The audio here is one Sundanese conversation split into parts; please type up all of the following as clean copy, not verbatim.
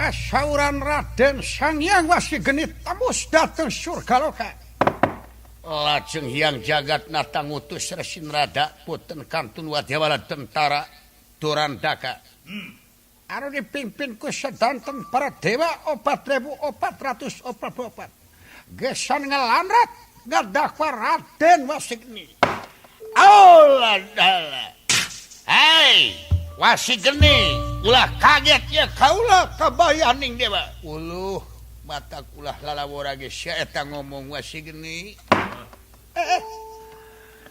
Kasauran Raden Sang Hyang Wasigeni tembus dateng surgaloka. Lajeng Hyang Jagatnata ngutus Resi Narada puten kantun wadyawala tentara Durandaka. Anu dipimpin ku sedanten para dewa 4444. Gesan ngelanrat ngadakwa Raden Wasigeni. Allah dalah. Hei, Wasigeni, ulah kaget ya kaula kabayaning dewa. Uluh, mata ulah lalawora ge sia eta ngomong Wasigeni.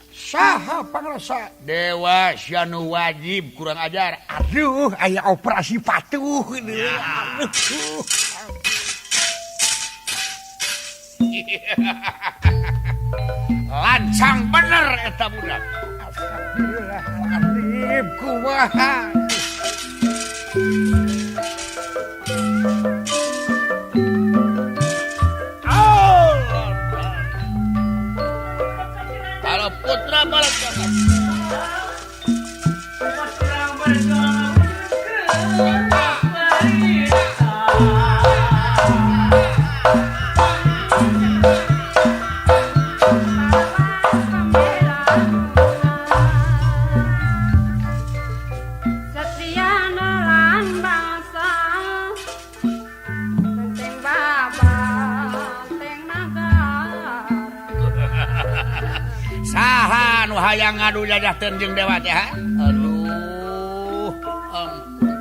Saha pangrasa? Dewa sia nu wajib kurang ajar. Aduh, aya operasi patuh. Aduh. Lancang bener eta budak. Astagfirullahaladzim, kumaha. Kalau putra balas hayang ngadu jajah jeung dewa teh. Aduh, ampun.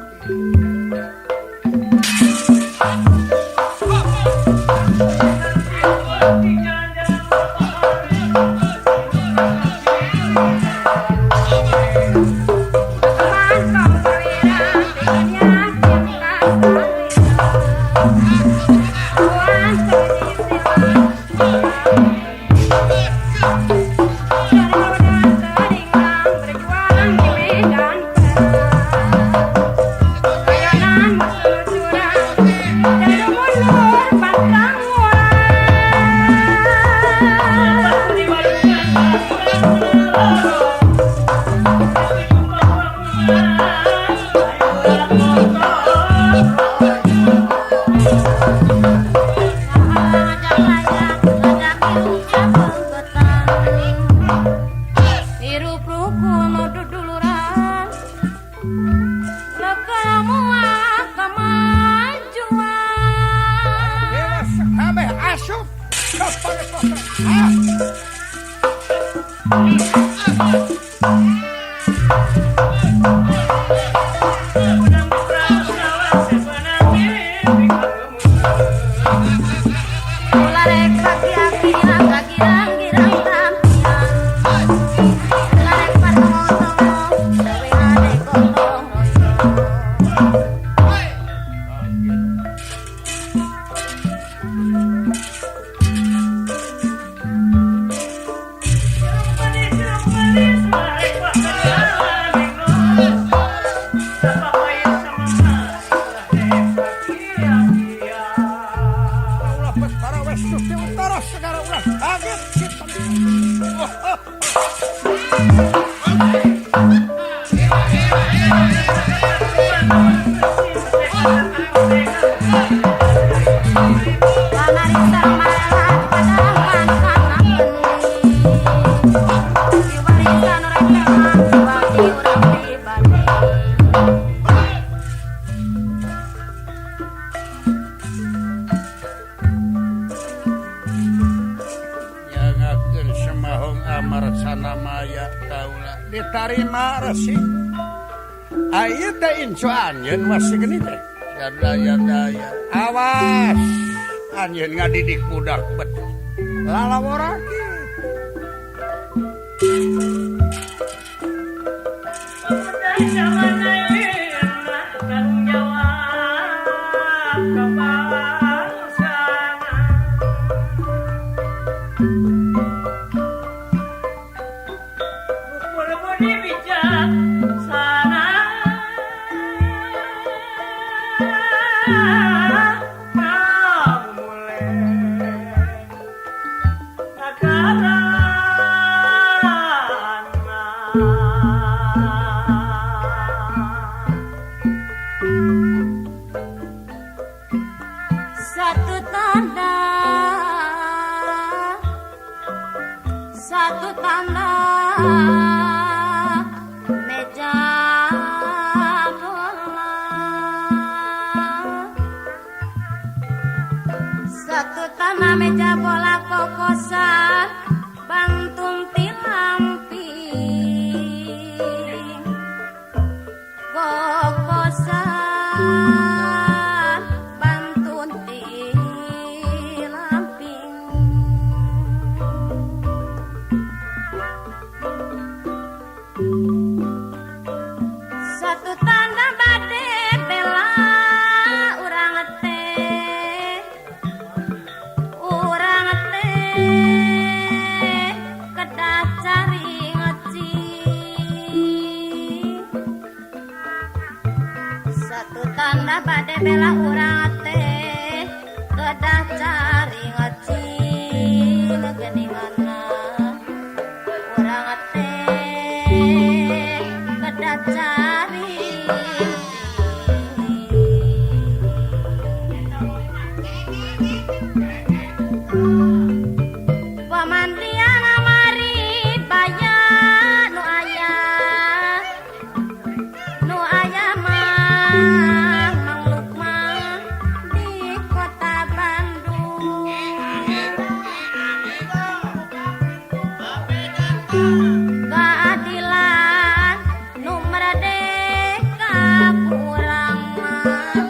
Ditarima resi. Ayeuna teh incu anjeun Wasigeni teh. Daya daya. Awas anjeun ngadidik budak betul. Lalawora Walanda bade bela urang teh kedah cari ngecil geninganna urang teh kedah cari. Pamandian amari baya nu aya nu aya mah Mang Lukman di kota Bandung. Keadilan nu merdeka kurang mah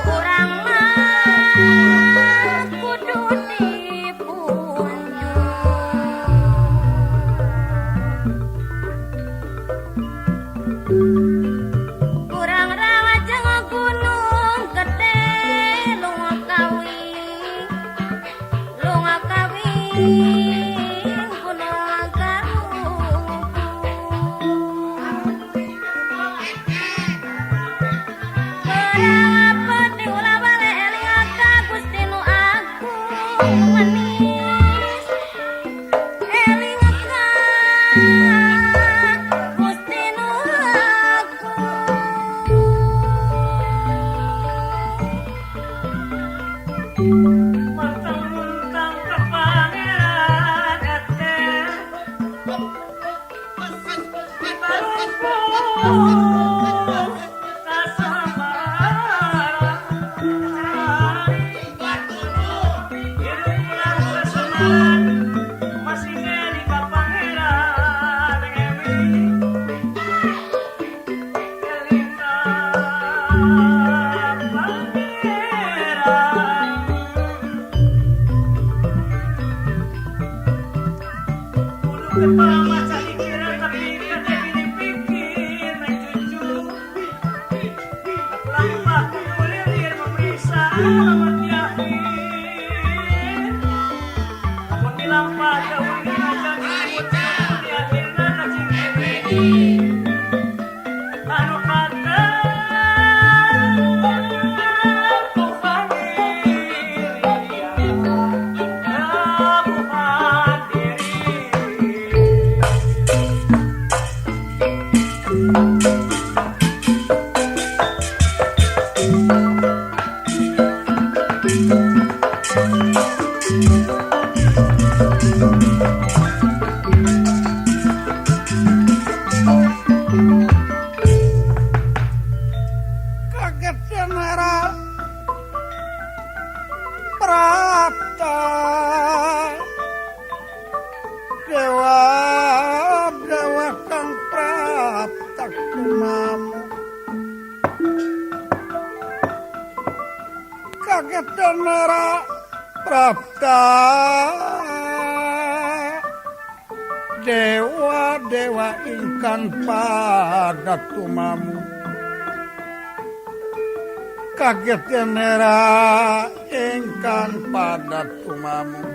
kurang mah kudu dipunjung. Kurang rawa jeung gunung gede lunga kawing lunga kawing gunung Garungkung. Kurang penting ulah bale eling ka Gusti nu agung manis eling ka Gusti nu agung. Mentang-mentang ke pangeran ete Dibarungkung kasabaran. Hidup ulah kesenaran masih ngeri ka pangeran ewi. Eling ka pangeran. Kudu kepala maca dikira tapi kade dipikir neng cucu. Lampah kudu lilir memeriksa alamat di akhir. Lamun dilampah jauh aja di akhirna cacing Anu kata Tuhan diri, diri. Kaget era Prapta Dewa Dewa Kang Prapta kumamu. Kaget era Prapta Dewa Dewa ingkang pada tumamu. Kaget era ingkang pada tumamu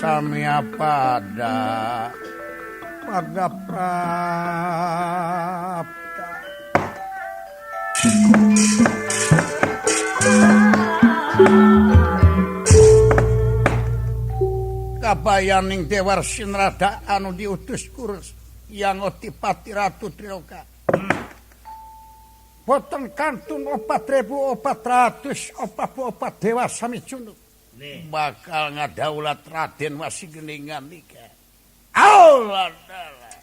samya pada pada prapta. Kabayaning Dewarsi Narada anu diutus kurus yang Otipati Ratu Triloka. Boten kantun 4444 dewa sami cunduk. Bakal ngadaulat Raden Wasigeningan nika. Allah Allah.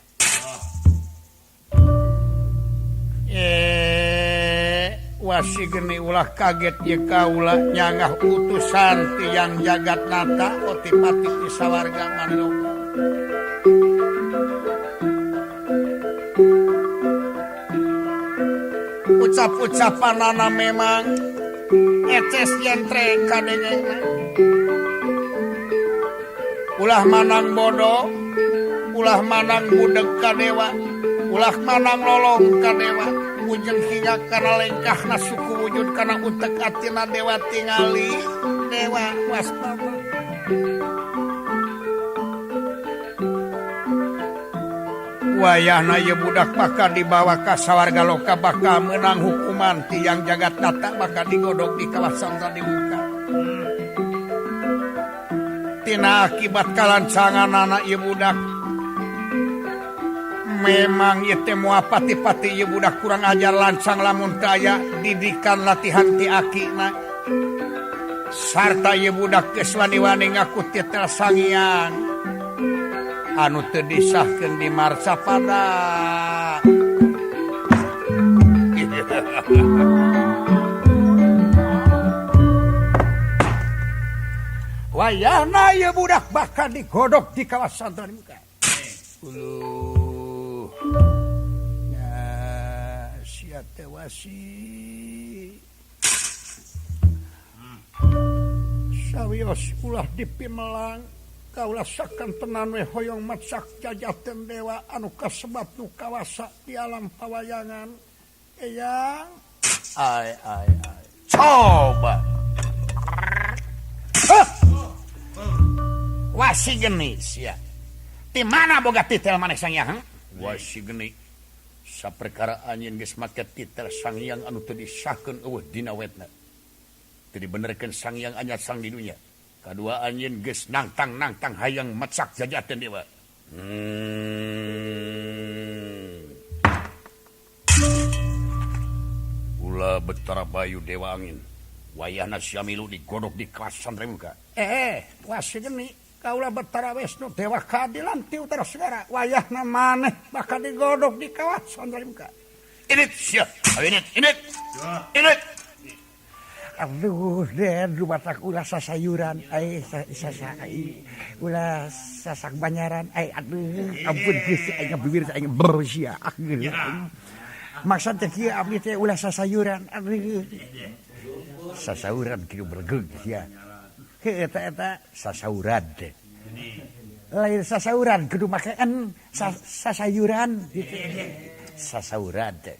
Wasigeni ulah kaget ye kaula nyangah utusan tiyang jagat nata Otipati ti sawarga maniloka. Ucap-ucapanana memang eces jentre kadengena. Ulah manang bodoh, ulah manang budeg ka dewa, ulah manang lolong ka dewa, ujeng hingga kana lengkahna suku wujud kana utek atina dewa tingali dewa waspada. Wayahna ieu budak bakal dibawa ka sawarga loka bakal meunang hukuman tiang jagat nata bakal digodog di kawasan dibuka. Tina akibat kalancangan anak ieu budak. Memang ieu teh moal pati-pati ieu budak kurang ajar lancang lamun teu aya didikan latihan ti akina. Sarta ieu budak geus wani-wani ngaku titel Sangiang anu teu disahkeun di Marcapada. Wayahna ieu budak bakal digodog di kawasan Muka. Uluh. Nya sia teh wasi. Sawios ulah dipimelang kaula sakan tenan we hoyong macak jajaten dewa anu kasebat nu kawasa di alam pawayangan. Eyang ai ai ai coba. Huh. Wasi geni sia. Di mana boga titel maneh Sangiang? Wasi geni. Saperkara anjeun geus make titel Sangiang anu teu disahkeun eueuh dina wetna. Teu dibenerkeun Sangiang anyar sang di dunya. Kadua anjeun geus nangtang-nangtang hayang mecak jajaten dewa. Ulah Betara Bayu Dewa Angin. Wayahna sia milu digodog di kawasan Remuka. Wasi geni kaula Betara Wisnu Dewa Keadilan ti Utara Segara. Wayahna maneh bakal digodog di kawasan Remuka. Init sia. Init, init. Init. Aduh, den rumatak ulah sasayuran, ai sasai, ulah sasak banyaran, ai aduh, ampun geus aing bibir aing bersia. Maksud teh kieu abdi teh ulah sasayuran, aduh. Sasauran kieu bergeg sia. Heuh eta eta sasauran teh. Lain sasauran kudu make en sasayuran gitu. Sasauran teh.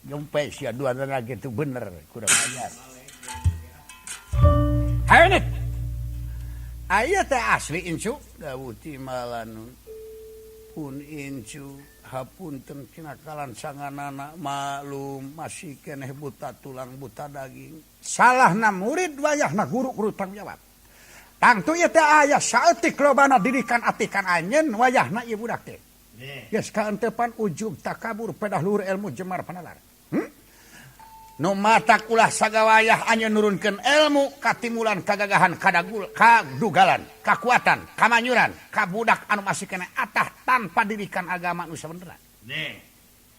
Nyompe sia dua lagi itu bener kurang ajar. Hayo nih. Aya teh asli incu dawuh timalan pun incu hapunten kinakalan sanganana maklum masih keneh buta tulang buta daging. Salahna murid wayahna guru kudu tanggung jawab. Tangtu ieu teh aya saeutik lobana didikan atikan anjeun wayahna ieu budak teh. Geus kaentepan ujub takabur pedah luhur ilmu jemar panalar. Nu matak ulah sagawayah anjeun nurunkeun ilmu katimulan kagagahan kadagul kadugalan kakuatan kamanyuran ka budak anu masih keneh atah tanpa didikan agama nu sabenerna.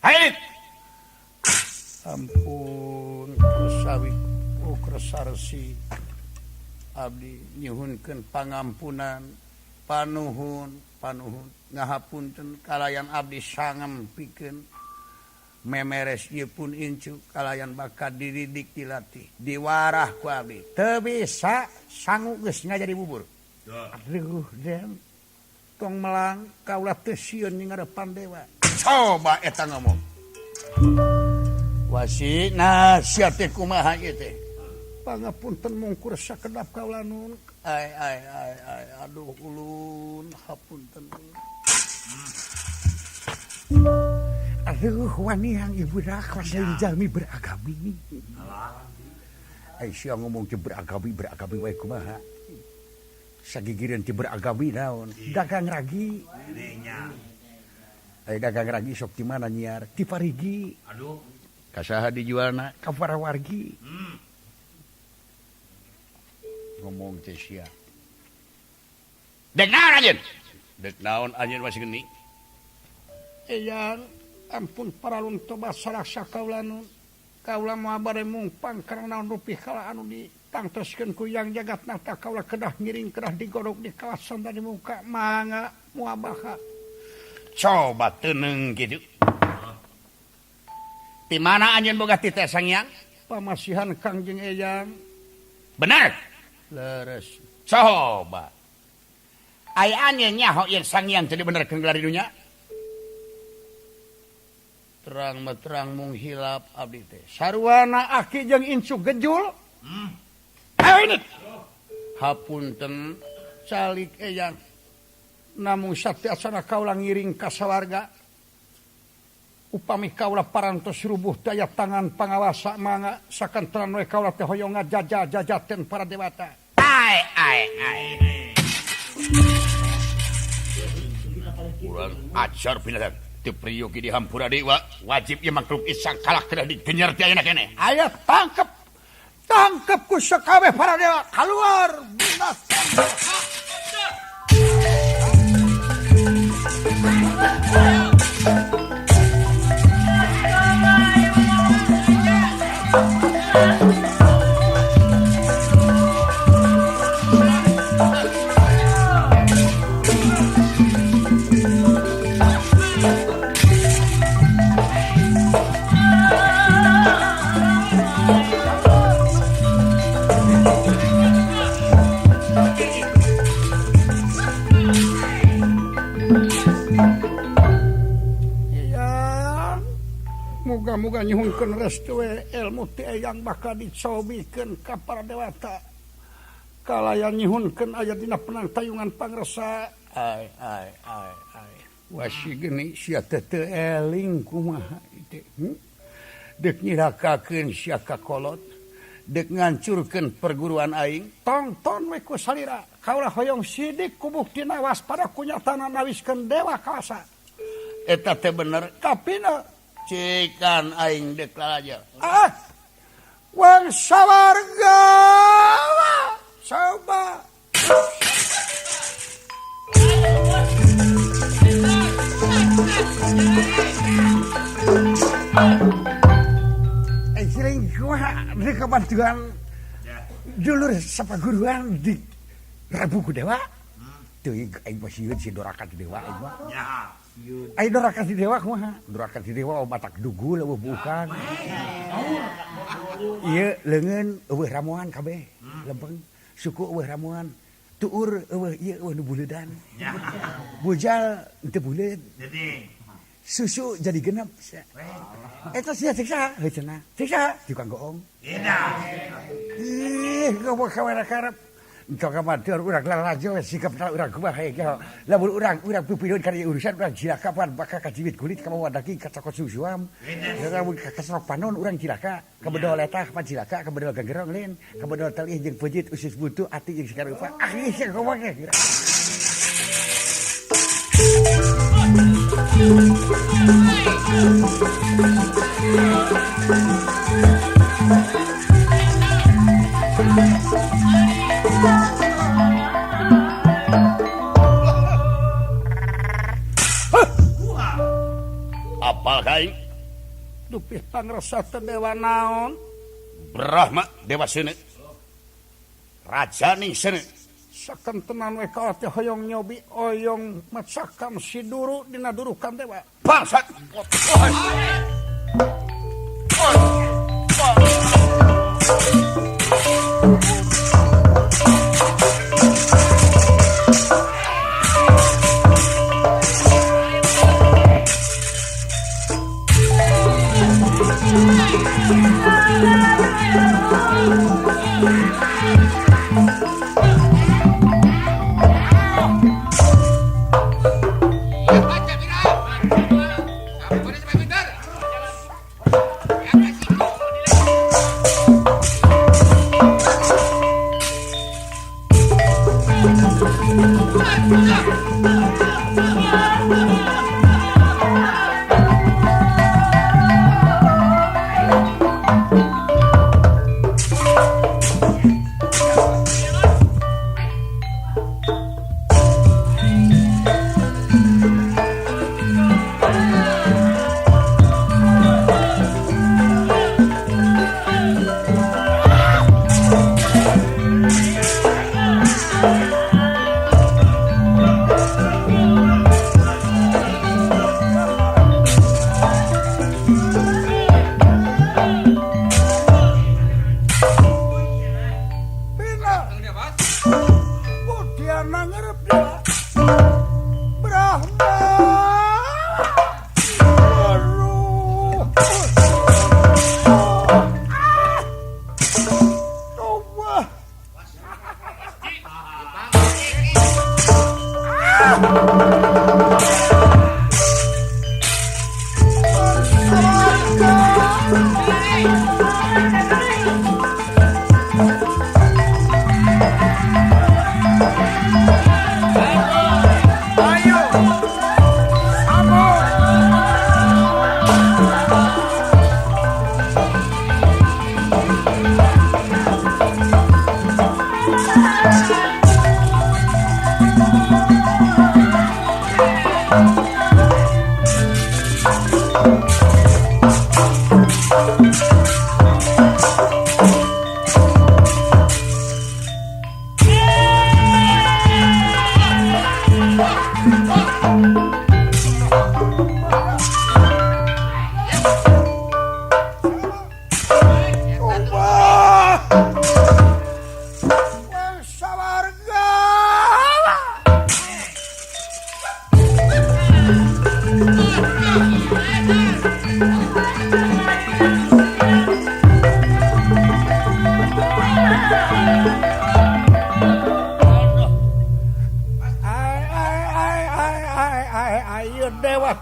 Hayo. Ampun kersawi ukresarsi abdi nyuhunkeun pangampunan panuhun panuhun ngahapunten kalayan abdi sangem pikeun memeres ieu pun incu kalayan bakal dididik dilatih diwarah ku abdi teu bisa sangu geus ngajadi bubur. Aduh den tong melang kaula teu sieun ning ngarepan dewa. Coba eta ngomong. Wasi nah sia teh kumaha ieu teh? Pangapunten mungkur sakedap kaula nun. Ai ai ai ai aduh ulun hapunten. Aduh wani yang ibu dak lain jalmi beragami. Ai sia ngomong teh beragami beragami wae kumaha? Sagigireun teh beragami naon? Dagang ragi. Ai dagang ragi sok di mana nyiar? Di Parigi. Aduh. Ka saha dijualna? Ka para wargi. Ngomong teh sia. Dek naon anjeun? Dek naon anjeun masih geni? Eyang ampun paralun toba saraksa kaula nun. Kaula moal bade mungpang karena naon rupi kala anu ditangtoskeun ku yang jagat nata kaula kedah ngiring kedah digodog di kawasan tadi muka mangga moal baha. Coba teuneng kitu. Di mana anjeun boga titeh Sangiang? Pamasihan Kangjeng Eyang. Bener? Leres. Coba. Aya anjeun nyaho yen Sangiang teu dibenerkeun gelar di dunya? Terang mah terang mung hilap abdi teh. Sarwana aki jeung incu gejul. Ayo ini. Hapunten calik Eyang. Namung satiasana kaula ngiring ka sawarga. Upami kaula parantos rubuh daya tangan pangawasa mangga sakantenan we kaula teh hoyong ngajajah jajaten para dewata. Ai ai ai. Urang ajar binatang teu priyogi dihampura dewa wajib ieu makhluk isang kalah kedah digenyer ti ayeuna keneh. Aya tangkep. Tangkep ku sakabeh para dewa keluar binatang. Muga-muga nyuhunkeun restu we ilmu ti eyang bakal dicobikeun ka para dewata. Kalayan nyuhunkeun aya dina penang tayungan pangresa. Ai ai ai ai. Wasi geni sia teh teu eling kumaha teh. Deuk nyirakakeun sia ka kolot, deuk ngancurkeun perguruan aing. Tongton we ku salira. Kaula hoyong sidik ku buktina waspada kunyatana nawiskeun dewa kawasa. Eta teh bener kapina cikan aing deuk lalajo. Ah. Wang sawarga. Coba. Sering kumaha deuk kabantuan dulur sapaguruan di Rabu ku dewa. Teuing aing mah sieun si doraka ti dewa aing mah. Ai doraka ti dewa kumaha? Doraka ti dewa batak dugul eueuh bukan. Ieu leungeun eueuh ramuan kabeh. Lempeng suku eueuh ramuan. Tuur eueuh ieu eueuh nu buleudan. Bujal teu buleud. Susu jadi genep. Eta sia cek saha? Heuh cenah. Cek saha? Tukang goong. Ih, goblok kawara karep. Engkau kamatur urang lalajo sikap urang kumaha hayang nyaho. Lamun urang urang pipilun kana ieu urusan urang cilaka pan bakal kajiwit kulit kamawa daging kacokot susuam. Lamun kasorok panon urang cilaka, kabedol letah pan cilaka, kabedol gagerong lain, kabedol telih jeung peujeut usus buntu ati jeung sakarupa. Ah ieu sia goblok ge. Apal kaing dupih pangresa teh dewa naon? Brahma dewa seuneu. Raja ning seuneu. Sakentenan we kaula teh hoyong nyobi oyong macakan si duru dina durukan dewa. Bangsat.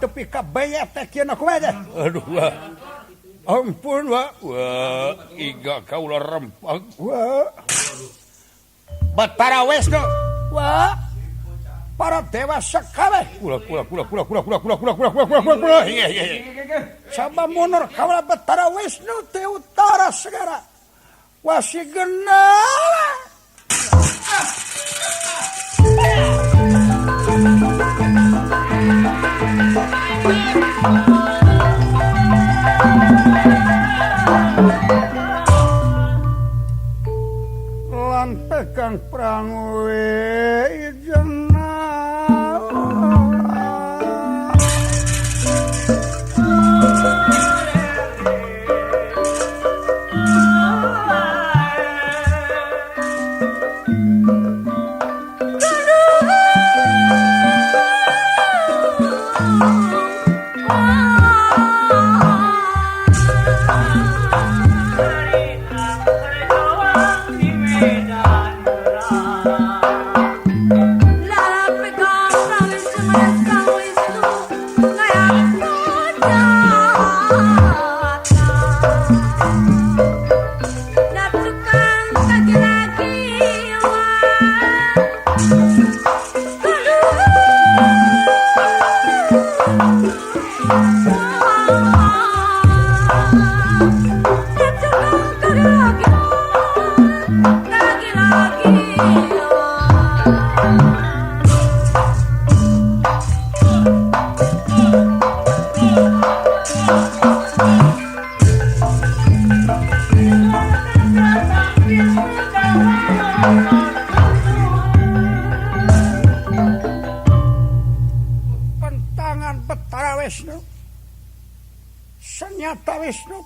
Tepi ka beye teh kieu kumaha teh? Aduh wah. Ampun wah. Wah, iga kaula rempag. Wah. Batara Wisnu. Wah. Para dewa sakabeh. Kula kula kula kula kula kula kula kula kula kula kula kula. Iya iya iya. Saba munur kaula Batara Wisnu teh utara segara. Wasigena. Lan pegang prang wijena.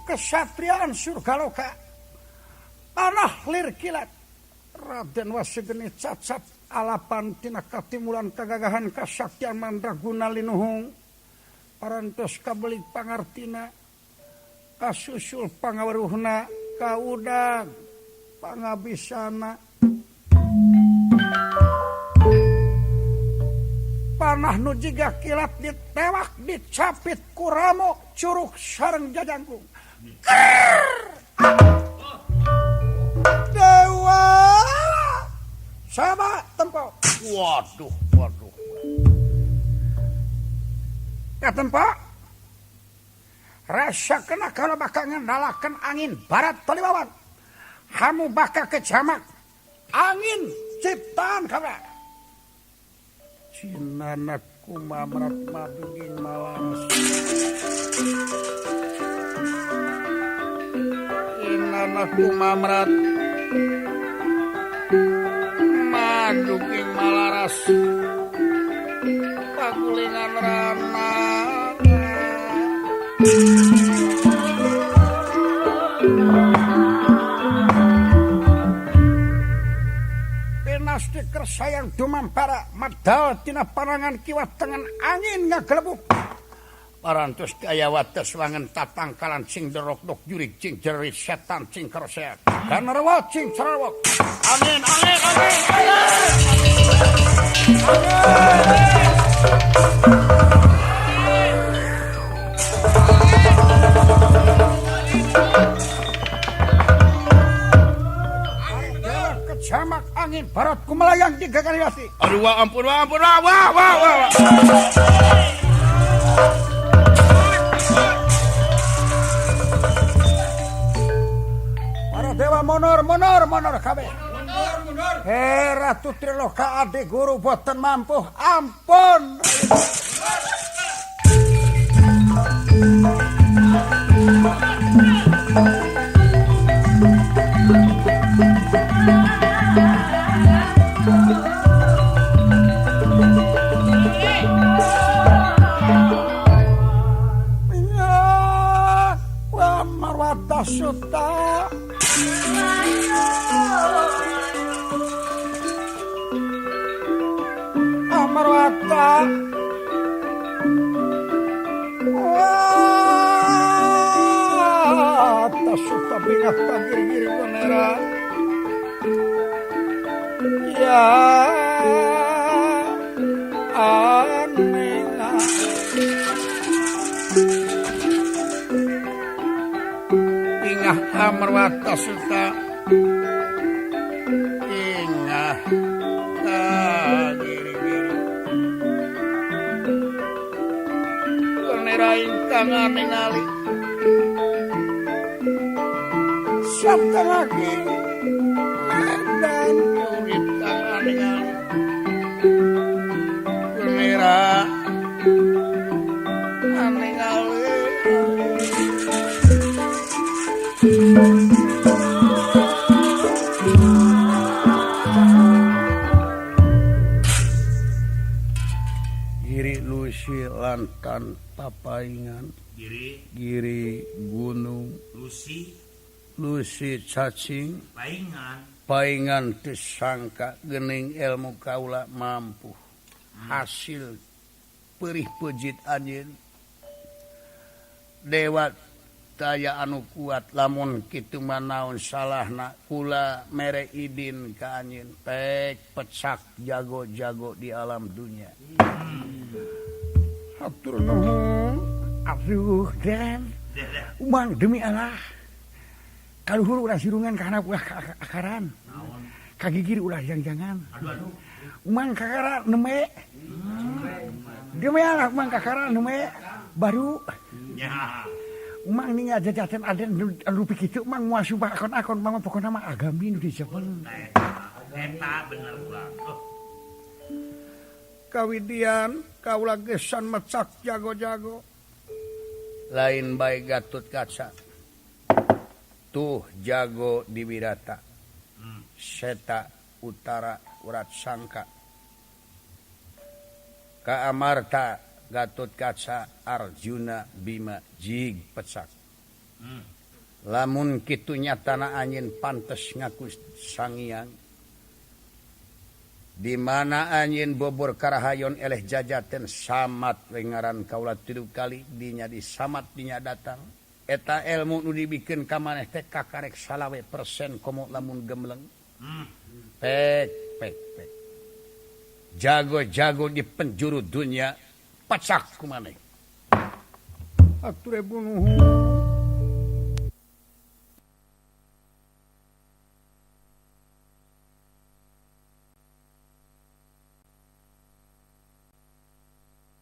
Kesatriaan surgaloka panah lir kilat Raden Wasigeni cacat alapan tina katimulan kagagahan kasaktian mandraguna linuhung parantos kabelik pangartina kasusul pangaweruhna kaudag pangabisana panah nu jiga kilat ditewak dicapit ku ramo curug sareng jajangkung. Dewa sama tempo. Waduh, waduh. Ya tempo. Rasa kena kalau bakal ngendalakan angin barat talibawan. Hamu bakal kejamak angin ciptaan kabar. Cinanak kumamrat maduging malaras. Anak kumamrat maduking malaras pagulingan rana. Pinasti kersayang dumampara medal tina panangan kiwa tengen angin ngagelebuk. Parantos kaya wates wangen tatangkalan sing derok-dok jurig cing jerit setan cing kerset. Ganarwa cing cerewok. Amin amin amin. Amin. Kejamak angin barat kumelayang tiga kali lagi. Aduh wah ampun wah ampun wah wah wah wah. Dewa monor monor monor kabeh. Mundur mundur. He Ratu Triloka adik guru boten mampuh ampun. Amarwata Suta Amarwata Wata Suta bingah pagiri-giri konera ya anena ingah Amarwata Suta ingah kagiri-giri konera ingkang aningali sabda lagi medan urip kang aningali konera aningali. Giri Lusi lantan papaingan Giri Giri gunung Lusi Lusi cacing paingan paingan tesangka gening ilmu kaula mampu hasil perih pejit anjeun dewa daya anu kuat lamun kitu mah naon salahna kula mere idin ka anjeun pek pecak jago-jago di alam dunia. Hatur nuhun. Aduh Den umang demi Allah kaluhur ulah sirungan kana ulah akaran kagigir ulah jang-jangan umang kakara neme demi Allah umang kakara neme baru nya umang ningal jajaten aden anu kitu umang moal sumpah akon-akon mah pokona mah agami nu dijepeng eta bener urang. Kawidian kaula gesan mecak jago-jago lain bae Gatot Kaca tuh jago di Wirata Seta Utara Urat Sangka Ka Amarta Gatot Kaca Arjuna Bima jig pecak. Lamun kitu nyatana anjeun pantes ngaku sangiang di mana anjeun bobor karahayon eleh jajaten samat we ngaran kaula 3 kali dinya di samat dinya datang eta ilmu nu dibikeun ka maneh teh kakarek 25% komo lamun gemleng. Pek pek pek jago-jago di penjuru dunia pacak ku maneh. Hatur nuhun.